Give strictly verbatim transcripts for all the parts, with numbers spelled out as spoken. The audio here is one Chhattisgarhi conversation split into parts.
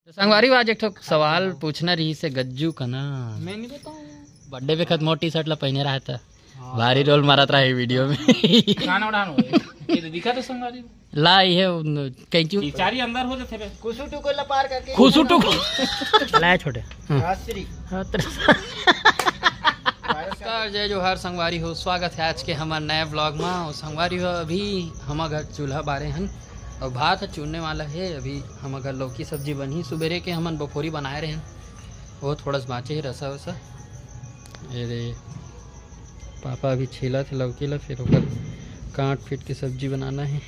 तो संगवारी हो, आज एक ठो सवाल पूछना रहिस हे गज्जू कना। मैं नहीं बताऊँ। बर्थडे पे खत मोर टी शर्ट ला पहने रहा था। हाँ। भारी रोल मारत रहा है वीडियो में। गाना उड़ान हो। ये तो दिखा तो संगवारी। ला, ये कैंची। चारी अंदर हो जाते बे। खुशू टुकुर ला पार करके। खुशू टुकुर। ला छोटे। हाँ। राजश्री। हाँ, तेरे नमस्कार, जय जोहार संगवारी हो, स्वागत है आज के हमार नया ब्लॉग में। और संगवारी हो, अभी हम घर चूल्हा बारे हन और भात चूरने वाला है। अभी हम घर लौकी सब्जी बनही, सुबेरे के हमन बपोरी बनाए रहे हन, वो थोड़ा सा बाँचे है रसा वसा। ये रे, पापा अभी छीलत हे लौकी ला, फिर ओकर काट पीट के सब्जी बनाना है।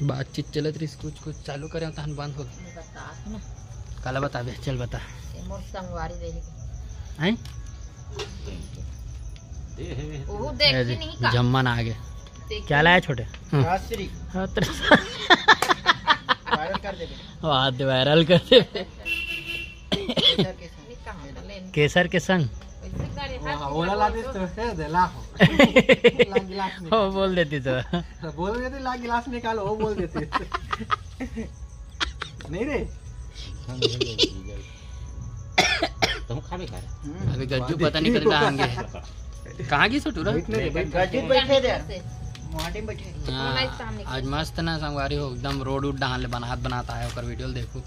बातचीत चलत रहिस, कुछ कुछ चालू करे तहन बंद हो। काला बताबे, चल बता। ये मोर संगवारी रही। हैं? वो ए देखी दे, नहीं का? जम्मन आ गए। देखी क्या लाया छोटे? हाँ। राजश्री। हाँ, तेरे वायरल कर दे बे। वाह, दे वायरल कर दे। केसर के संग। केसर के संग? वैसे करे हाथ हाँ, ओला ला दे तो है दे, ला हो। ला गिलास में। हो, बोल देती तो। बोल देती, ला गिलास निकाल, वो बोल देती। नहीं रे। तुम खा भी खा रहे। अभी गज्जू पता नहीं कल कहाँ गए। कहाँ की सुटू रहा? गज्जू बैठे दे। मोहाटी में बैठे। हाँ, आज मस्त ना संगवारी हो, एकदम रोड उड डहान ले बनात बनात आए, ओकर वीडियो देखो।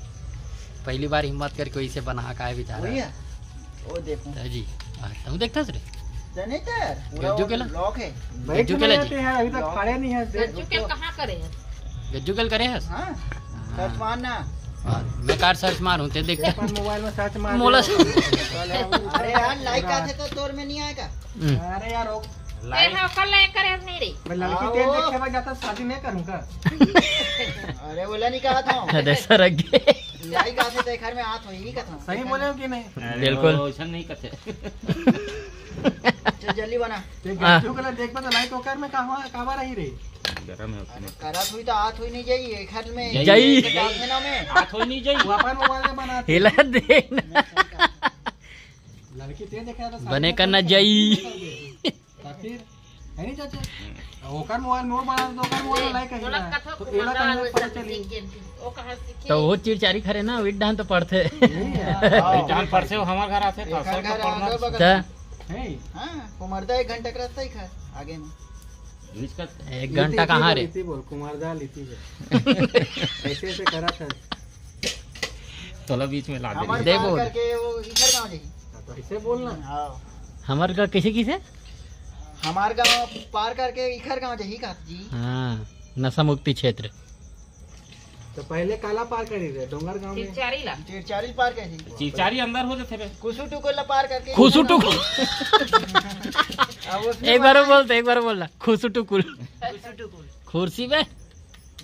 पहली बार हिम्मत करके वैसे बना का है बेचारा। वही है। वो देखो। तो जी, हाँ, तुम देखता रे? तो नहीं तो यार, पूरा गज्जू वो के ला? लॉक है। गज्जू के ला जी? यार, अभी तक खड़े नहीं है। गज्जू के कहाँ करे है? गज्जू के करे है? हाँ, सर्च मारना। हाँ, मैं कार सर्च मारूं, ते देखता। अपन मोबाइल में सर्च मार मोला दे। अरे यार, लाइक आथे तो तोर में नहीं आएगा। हम्म। अरे यार, वो ए, हाँ, कल लाइक करे नहीं रे। मैं लड़की आओ। तेल देखे बाद जाता शादी नहीं करूँगा। अरे, बोला नहीं कहा था। अरे, सर, आगे। लाइक आथे तो घर में हाथ हो, यही कहा था। सही बोले हो कि नहीं? अरे, बिल्कुल। वो ऐसा नहीं करते। चल, जल्दी बना। ये हाँ। गज्जू कलर देख में तो लाइक ओकर में कहाँ, कहाँ रही रे? गरम है उसमें। करत हुई तो हाथ हुई नहीं जाई, एक हाथ में, जाई। एक हाथ में ना में। हाथ हुई नहीं जाई। वो अपन मोबाइल में बनाते। हिला दे ना। लड़की ते देखा था, बने करना जाई। तो फिर, है नहीं चाचा? ओकर मोबाइल में वो बना दो, ओकर मोबाइल लाइक है ना। तो एला कहाँ पता चली? तो वो चिरचारी खरे ना, विट डान तो पढ़ते। नहीं है। जान परसे वो हमार घर आथे, तो एकर घर पढ़ना। आगे बगल। है? हाँ, वो मर्दा एक घंटा के रास्ता ही खा, आगे में। एक घंटा कहाँ रे? इति बोल, कुमार दा, इति बोल। ऐसे ऐसे करा था। तोला बीच में ला दे। हमारे देखो। पार करके वो इधर गाँव जाई। हाँ, तो ऐसे बोलना। हाँ। हमार का कैसे, किसे? हमार गाँव पार करके इखर गाँव जाही का जी। हाँ, नशा मुक्ति क्षेत्र। तो पहले काला पार करी रे, डोंगर गाँव में। चिरचारी ला। चिरचारी पार करी। चिरचारी अंदर हो जाते बे। कुसु टुकुल ला पार करके। खुसु टुकुल। अब उसमें एक बार बोलते, एक बार बोलना। खुसु टुकुल। कुसु टुकुल। खुर्सी बे।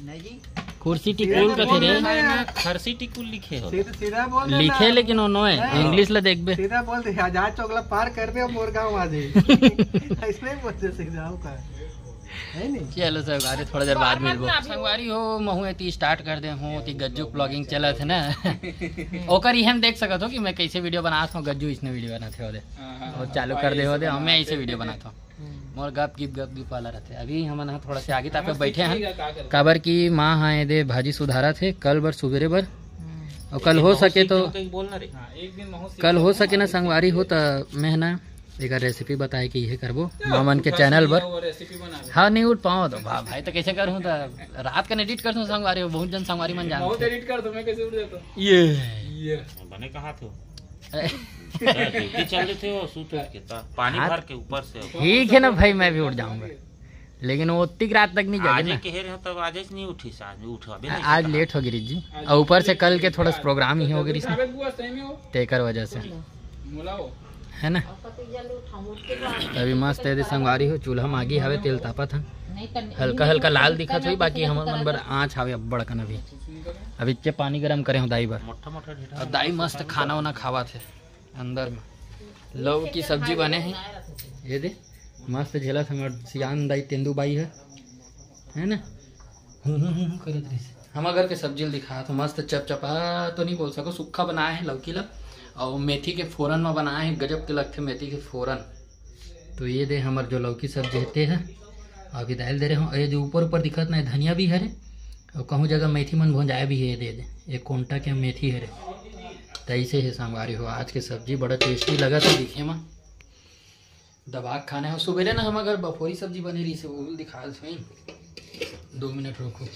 नहीं जी। खुर्सी टिकुल का थे रे। सीधा बोल देना। खरसी टिकुल लिखे हो। सीधा, सीधा बोल देना। लिखे लेकिन वो नो है, हाँ। इंग्लिश ला देखबे। सीधा बोल दे, आजाद चौक ला पार कर दे, मोर गाँव आ जाए। ऐसे नहीं बोलते सीधा होता है। है नहीं? चलो संगवारी, थोड़ा देर बाद मिलबो। संगवारी हो, महू एती स्टार्ट कर दे हूँ, एती गज्जू ब्लॉगिंग चलत है ना। ओकर ही हम देख सकत हो कि मैं कैसे वीडियो बनात हूँ, गज्जू इसने वीडियो बनाते हो दे। हाँ, हाँ, और हाँ, चालू हाँ, कर दे हो दे, मैं ऐसे वीडियो बनाता हूँ। हम्म। मोर गप गिप, गप गिप वाला रहते। अभी हमन ह थोड़ा से आगे तापे बस बैठे सीखिएगा हैं, का करके। काबर कि माँ ह एदे भाजी सुधारत हे कल बर, सुबेरे बर। हम्म। और कल हो सके तो, कहीं बोलना रे। हाँ, एक दिन महू कल हो सके ना संगवारी हो, त मैं ह ना एकर रेसिपी बताए कि ये करबो माँ मन के चैनल बर। वो रेसिपी बना ले। हाँ, नहीं उठ पाओ तो भा-, भाई तो कैसे करूँ, तो रात का एडिट कर दूँ संगवारी हो, बहुत जन संगवारी मन बहुत जानते। एडिट कर दो, मैं कैसे उठ जाता हूँ? ये। ये। बने कहा थे। ड्यूटी चल रही थी, वो सूत उठ के था, पानी हाँ। भर के ऊपर से। ठीक है ना भाई, मैं भी उठ जाऊंगा, लेकिन वो उतनी रात तक नहीं आज जागे ना। कह रहे हो तब आज नहीं उठी, आज उठो अभी नहीं आज उठा। लेट हो गिरी जी, और ऊपर से कल के थोड़ा सा प्रोग्राम ही हो गिरी, तेकर वजह से। है ना? अभी मस्त है, संगवारी हो, चूल्हा मागी हवे, तेल तापत हन, हल्का हल्का लाल दिखत हुई, बाकी हमर मन बर आँच हवे अब्बड़ कन अभी। अभी चे पानी गरम करे हो दाई बर, मोटा मोटा ढेला और दाई मस्त खाना वाना खावत है अंदर में। लौकी सब्जी बने है, ये दे मस्त झेलत हमर सियान दाई तेंदू बाई है, है ना? हूँ, हूँ, हूँ, हूँ करत रहिस। हमर घर के सब्जी ल दिखात हो, मस्त चपचपा तो नहीं बोल सको, सुक्खा बनाए है लौकी ला, और मेथी के फोरन में बनाए है, गजब के लगथे मेथी के फोरन। तो ये दे हमर जो लौकी सब्जी हे ते है, अभी दाल दे रहे हो, ये जो ऊपर ऊपर दिखत ना, धनिया भी हरे, तो कहूँ जगह मेथी मन भोंजाए भी हे, दे दे, एक कोंटा के मेथी हरे। तइसे हे संगवारी हो, आज के सब्जी बड़ा टेस्टी लगत हे दिखे म। दबा के खाना हे। सुबेरे ना हमर घर बफोरी सब्जी बने रहिस हे, वो दिखा दे। दो मिनट रुको,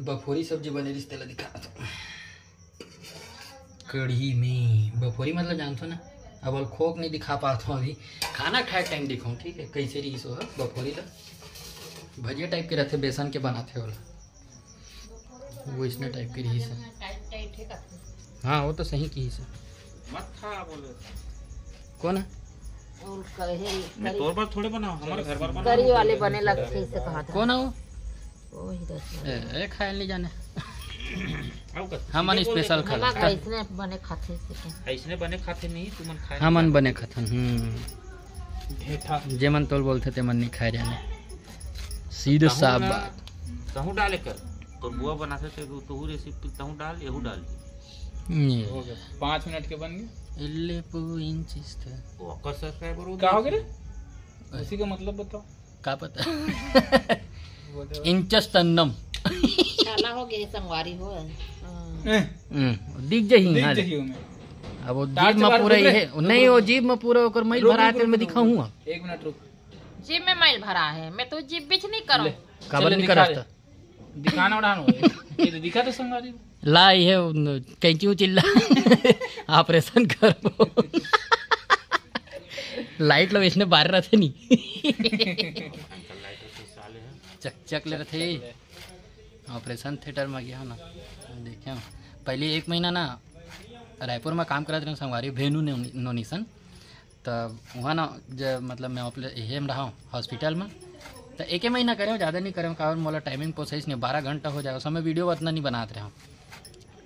बफोरी सब्जी बने रहिस, तेला दिखा दे। कढ़ी में बफोरी मतलब जानथो ना, अब ओला खोक नहीं दिखा पात हूँ अभी, खाना खाए टाइम दिखाऊँ, ठीक है। कैसे रहिस हो बफोरी ला, भजिया टाइप के रहथे, बेसन के बनाथे ओला, वो इसने टाइप के रहिस हे। हाँ, वो तो सही कहिस हे। मत खा बोले। कौन है? और कहे मैं तोर बर थोड़े बनाओ, हमारे घर बर बनाओ। करी वाले बने लगथे, इसे कहा था। कौन है वो? वही दस ए, ए, खाए नहीं जाने। हमन स्पेशल खाना खाथे। ऐसने बने खाथे से क्या? ऐसने बने खाथे नहीं, तुमन खाए हमन नहीं बने खाथन। हम्म। ढेठा। जेमन तोल बोलथे तेमन नहीं खाए जाने। सीधे साफ बात। तहूँ डाले कर, तो बुआ बनाथे ते तहूँ रेसिपी तहूँ डाल, यहू डाल। ये। हो गया, पाँच मिनट के बन गए। इल्ले पो इंचिस था। वो ओकर सब्सक्राइबर हो का हो गए रे? उसी का मतलब बताओ। का पता। वो तो इंचस तन्नम। छाला हो गए, संगवारी हो। हाँ। ए, हम्म, दिख जाही, दिख हाँ। जाही ओमे। अब वो टार्च जीभ में मार पूरा दूसरे। ये है। नहीं, वो जीभ में पूरा ओकर मैल भरा है, तेल में दिखाऊंगा। एक मिनट रुक। जीभ में मैल भरा है, मैं तो जीभ बीच नहीं करूँ। ले, काबर चले नहीं दिखा करस दे। त? दिखाना उड़ान हो। ये तो दिखा तो संगवारी। ला, ये कैंची उची ला। ऑपरेशन करबो। लाइट लो इसने बार रहा थे नहीं। चक चक ले रहे थे। ऑपरेशन थिएटर में गया ना, देखे पहले एक महीना ना रायपुर में काम करत रहे संगवारी, भेनू ने नोनीसन। त वहाँ ना जब मतलब मैं ऑपले एहे में रहा हूँ हॉस्पिटल में, त एके महीना करे, ज़्यादा नहीं करे, काबर मोला टाइमिंग पोसाइस नहीं, बारह घंटा हो जाए, उस समय वीडियो उतना नहीं बनात रहे हूँ।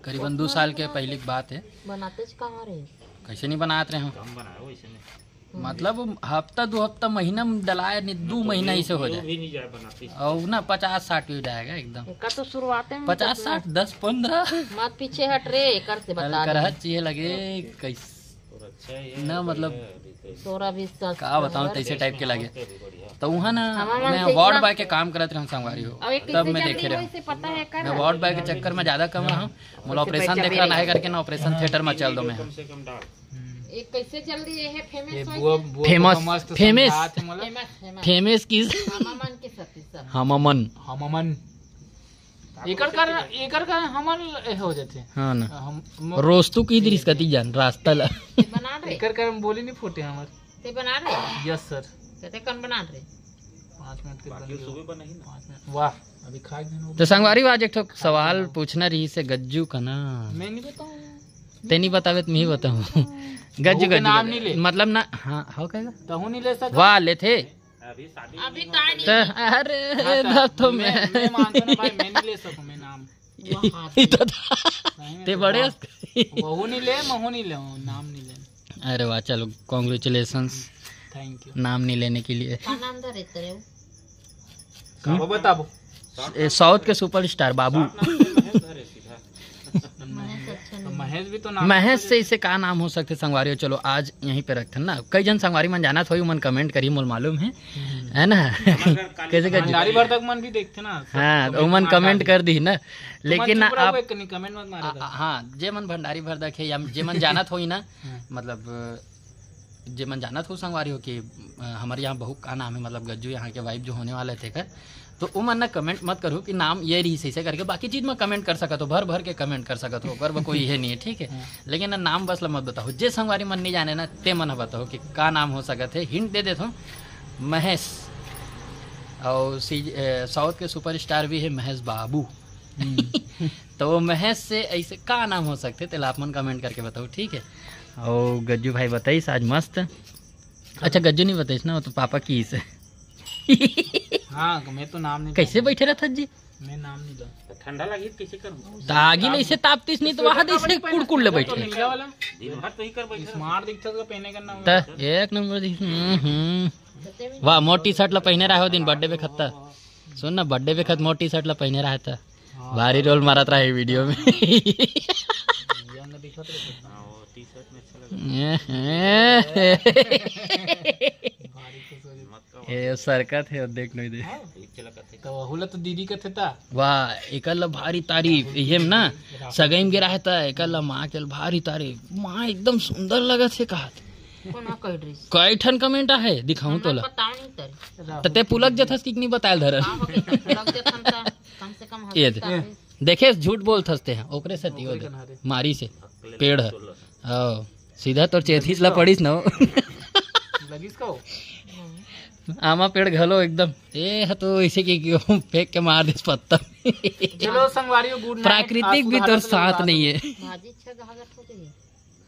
करीबन दो साल के पहले की बात है। बनाते च कहाँ रहे? कैसे नहीं बनात रहे हूँ? कम बनाए वैसे नहीं। मतलब हफ्ता दो हफ्ता महीना में डलाए नहीं, दो महीना ही से हो जाए। भी नहीं जाए बनाते। और ना पचास साठ भी जाएगा एकदम। एका तो शुरुआते में पचास साठ, दस पन्द्रह। मत पीछे हट रे, एकर से बता दे। करहत चाहिए लगे कैसे। और अच्छा ये ना, मतलब, तोरा भी सच का बताऊं, तैसे टाइप के लगे। तो वहाँ ना, मैं वार्ड बॉय के काम करत रहूं संगवारी हो, तब मैं देखे रहूं। मैं वार्ड बॉय के चक्कर में ज्यादा कम रहूं। मोला ऑपरेशन देख रहा है करके ना, ऑपरेशन थिएटर में चल दो मैं। कम से कम डाल। ये कैसे चल रही है? फेमस, फेमस, फेमस किस? हम अमन। एकर कारण, एकर कारण हमन ए हो जाथे। हाँ ना। हम रोस्तु की दृष्टि कति जान रास्ता ला। ते बना रहे? एकर कारण बोली नहीं फूटे हमर। ते बना रहे? Yes sir. ते कौन बना रहे? पाँच मिनट के बन गए। सुबह बनाही ना। पाँच मिनट। वाह, अभी खा के तो संगवारी आज एक ठो सवाल पूछना रही से गज्जू का ना। मैं नहीं बताऊँ। ते नहीं बतावे तो मैं ही बताऊँ। गज्जू, गज्जू नाम नहीं ले। मतलब ना, हाँ, हो कहेगा। तहू नहीं ले सकता। वाह, लेथे। अभी शादी अभी नहीं हुआ। तो अरे हाँ, तो ना तो मैं, मैं मैं मानता ना भाई, मैं नहीं ले सकूं मैं नाम। इतना था। नहीं, ते बड़े हस। वहू नहीं ले, महू नहीं ले, नाम नहीं ले। अरे वाह, चलो, कॉन्ग्रेचुलेशंस। Thank you. नाम नहीं लेने के लिए। का नाम धरे तेरे? वो बताबो। ए, साउथ के सुपरस्टार बाबू। महेश अच्छा तो नहीं। महेश भी तो नाम महेश से इसे का नाम हो सकते संगवारी हो? चलो आज यहीं पे रखते हैं ना। कई जन संगवारी मन जानत होई, उमन कमेंट करी, मोल मालूम है, है ना? कैसे कर भंडारी भरतक मन भी देखते ना, सब हाँ, तो उमन कमेंट कर दी ना। लेकिन ना आप कमेंट मत मारे। हाँ, जे मन भंडारी भरतक है या जे मन जानत होई ना, हाँ। मतलब जे मन जानत हो संगवारी हो कि हमर यहाँ बहू का नाम है, मतलब गज्जू यहाँ के वाइफ जो होने वाले थे कर, तो उमन ना कमेंट मत करो कि नाम ये रही से करके, बाकी चीज में कमेंट कर सकत हो, भर भर के कमेंट कर सकत हो, ओकर बर कोई है नहीं है, ठीक है। लेकिन ना नाम बस ला मत बताओ। जे संगवारी मन नहीं जाने ना, ते मन बताओ कि का नाम हो सकत है। हिंट दे देत हो, महेश। और सी साउथ के सुपरस्टार भी है महेश बाबू। तो वो महेश से ऐसे का नाम हो सकते, तेला आप मन कमेंट करके बताओ, ठीक है। और गज्जू भाई बताइस आज मस्त। अच्छा, गज्जू नहीं बताइस ना, वो तो पापा की से। हाँ, मैं तो नाम नहीं कैसे बैठे रहता जी? मैं नाम नहीं लूँ। ठंडा लगी कैसे करूँ? तो आगी नहीं से तापतीस नहीं तो वहां दे से कुड़कुड़ ले बैठे। दिन भर तो ही कर बैठे। स्मार्ट दिखता तो पहने करना। तो एक नंबर दिख। हम्म, हम्म। वाह, मोर टी शर्ट ला पहने रहे हो दिन बर्थडे पे खत्ता। सुन ना, बर्थडे पे खत मोर टी शर्ट ला पहने रहे था। भारी रोल मारत रहे वीडियो में। ये सरकत है, देख नहीं दे। तो ओहू ला तो दीदी कथे ता। वाह, एकर ला भारी तारीफ। इहे में ना, सगई में गे रहे ता, एकर ला माँ के ला भारी तारीफ। माँ एकदम सुंदर लगत हे कहत। कोन कह रही? कई ठन कमेंट आहे, दिखाऊं तोला। पता नहीं तर। त ते पुलक जथस कि नहीं बतायल धरन। का हो गया? लग जथन त कम से कम ये हंसी दे। का है। देखे, झूठ बोलथस ते ह, ओकरे सेती ओकरे ओदे। कन्हा रे। मारी से पेड़ ह। ओ, सीधा तोर चेथिस ला पड़िस न। लगिस का हो? आमा पेड़ घलो एकदम। ए ह तो ऐसे कि, कि फेंक के मार देस पत्ता। चलो संगवारी हो, गुड नाइट। प्राकृतिक भी तोर साथ नहीं है। भाजी अच्छा घाघट हो गई।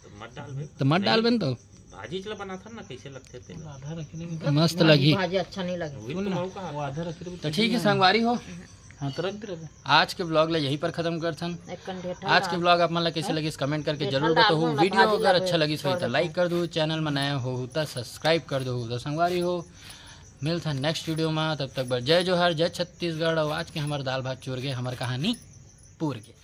तो मत डालबे। तो मत डालबे न तो। भाजी चला बनाथन ना, कैसे लगथे तेला। आधा रख ले। मस्त भाजी, लगी। भाजी अच्छा नहीं लगे। वही तो मऊ कहा। वो आधा रख ले। तो ठीक है संगवारी हो, हाँ, तो रख दे रहे। आज के ब्लॉग ला यहीं पर खत्म करथन। एक कन ढेठा आज के ला। ब्लॉग आप मन ला कैसे हैं? लगिस, कमेंट करके ढेठा जरूर ला बताहू। दूँ, वीडियो भाजी अगर ला अच्छा लगिस होही छोड़ तो लाइक देथन। कर दू, चैनल में नया होहू त सब्सक्राइब कर दू। तो संगवारी हो, मिलथन नेक्स्ट वीडियो में, तब तक बर जय जोहार, जय छत्तीसगढ़। और आज के हमर दाल भात चूर गे, हमर कहानी पूर गे।